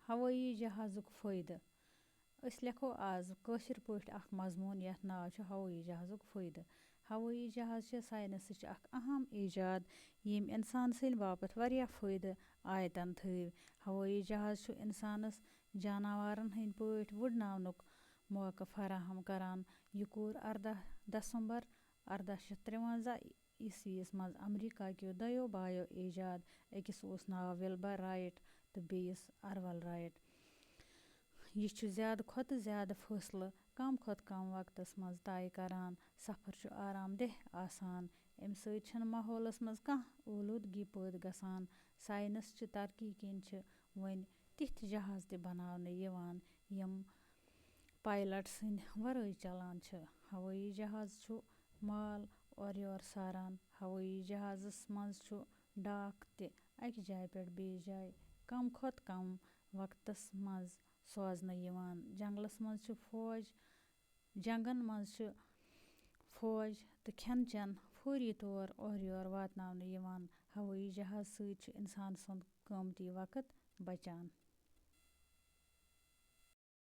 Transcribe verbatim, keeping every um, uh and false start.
ہوٲیی جہازُک فٲیدٕ۔ أسۍ لیکھو آز کٲشِر پٲٹھۍ اکھ مضموٗن یَتھ ناو چھُ ہوٲیی جہازُک فٲیدٕ۔ ہوٲیی جہاز چھِ ساینسٕچ اکھ اہم ایجاد، ییٚمۍ انسان سٕنٛدِ باپتھ واریاہ فٲیدٕ آیتن تھٲوۍ۔ ہوٲیی جہاز چھُ انسانس جاناوارن ہٕنٛدۍ پٲٹھۍ وُڈناونُک موقعہٕ فراہم کران۔ یہِ کوٚر ارداہ دسمبر ارداہ شیٚتھ ترٛوَنزاہ عیسویس منٛز امریکہ کیو دۄیو بایو ایجاد۔ أکِس اوس ناو وِلبر رائٹ تہٕ بیٚیِس ارول رائٹ۔ یہِ چھُ زیادٕ کھۄتہٕ زیادٕ فٲصلہٕ کم کھۄتہٕ کم وقتس منٛز طے کران۔ سفر چھُ آرام دہ آسان۔ امہِ سۭتۍ چھنہٕ ماحولس منٛز کانٛہہ اولوٗدگی پٲدٕ گژھان۔ ساینس چہِ ترقی کِنۍ چھِ وۄنۍ تِتھۍ جہاز تہِ بناونہٕ یِوان، یِم پائلٹ سٕنٛدِ ورٲے چلان چھِ۔ ہوٲیی جہاز چھُ مال اورٕ یور ساران۔ ہوٲیی جہازس منٛز چھُ ڈاک تہِ اکہِ جایہِ پٮ۪ٹھ بیٚیِس جایہِ کم کھۄتہٕ کم وقتس منٛز سوزنہٕ یِوان۔ جنگلس منٛز چھِ فوج، جنگن منٛز چھِ فوج تہٕ کھٮ۪ن چٮ۪ن فوری طور اورٕ یور واتناونہٕ یِوان۔ ہوٲیی جہاز سۭتۍ چھُ انسان سُنٛد قۭمتی وقت بچان۔